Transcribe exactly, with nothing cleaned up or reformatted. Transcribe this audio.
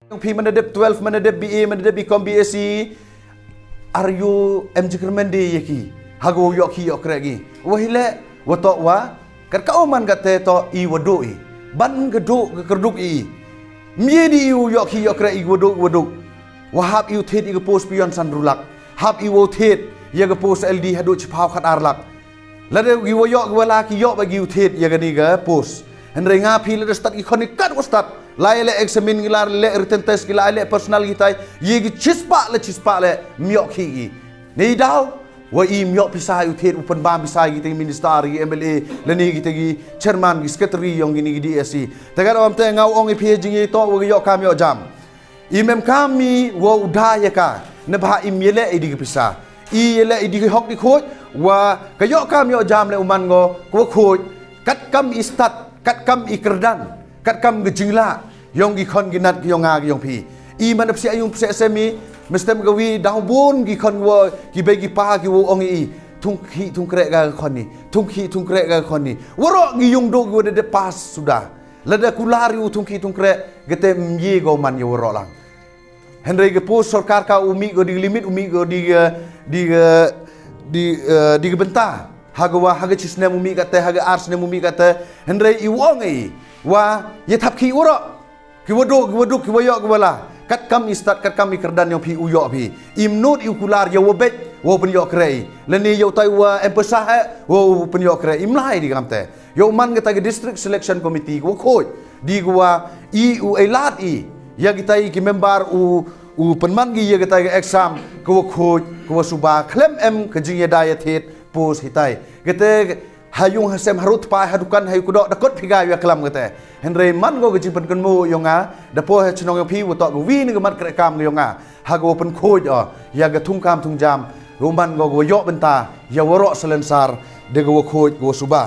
Yong phi man da dep twelve, man da dep B A, man da dep i kom B S c, ar yu em jingkyrmen de ya ki ha ka wow yoh khih yoh kreh ki? Wa hi leh, wa toh wa kat ka u man ka te toh i wa duh i, ban ka duh ka kyrduk i. Mye di i u yoh khih yoh kreh i wa duh, wa duh. Wa hap i u thied i ka post pion san rulak, hap i wow thied ya ka post L D haduh chiphaw khat ar lak. Lada ki wa yoh ki wa la ki yoh ba ki u thied ya kani ka post. Hynrei nga phi lada stad ki khon i kat wa stad, la ya leh examine ki, la leh written test ki, la leh personal ki tai, ya ki chispah le chispah le, ym yoh khih ki. Nei daw wa i ym yoh pisa i u thied, u pynbam pisa ki te ki minister, ki M L A, lane ki te ki chairman, ki secretary yong kini ki D S c. Te kat wa ym te nga u ong i phi ha jingya toh wa ka yoh kam yoh jam. I ym em kam i wow da ya ka, neibhah i ym yaleh i di ka pisa. I yaleh i di ka hok di khooid, wa ka yoh kam yoh jam le u man ko ka wa khooid, kat kam i stad, kat kam i kyrdan, kat kam ka jinglah yong ki khon ki nat ki yong nga ki yong phi. I man da psiah yung psiah sem i, mestem ka wi daw bun ki khon wa ki bei ki pa ki wow ong i, thung khih thung kreh ka khon ni, thung khih thung kreh ka khon ni. Waroh ki yung duh ki wa da dep pass suda. Lada kular i u thung khih thung kreh, ka te ym ye ko man ya waroh lang. Hynrei ka post sorkar ka u mih ko di ka limit, u mih ko di ka, di ka, di, eh, di ka bynta. Ha ka wa, ha ka chi snem u mih ka te, ha ka ar snem u mih ka te. Hynrei i wa ong i wa ya thap khih waroh. Ki wa duh, ki wa duh, ki wa yoh, ki wa la. Kat kam i stad, kat kam i kyrdan yong phi u yoh phi. I ym nud i u kular ya wa beit wow pynyoh kreh i, lane ya u tai wa em pisa he wow pynyoh kreh i. Ym lai di kam te. Yow man ka tai ka District Selection Committee ka wa khooid, di ka wa i u e lad i ya ki tai ki member u, u pynman ki ya ka tai ka exam ka wa khooid, ka wa suba, khlem em ka jingyada ya thied post hi tai. Ka te ha yung ha sem, ha rud pa, ha dukan, ha yung kdoh, da kot phi ka ya klam ka te. Hynrei man ko ka jingpynkynmaw yong nga, da poi ha chnong yong phi, wa toh ka wi na ka mat kreh kam ka yong nga ha ka wa pynkhooid o ya ka thung kam thung jam, ka wa man ko ka wa yoh bynta ya waroh salonsar, da ka wa khooid, ka wa suba.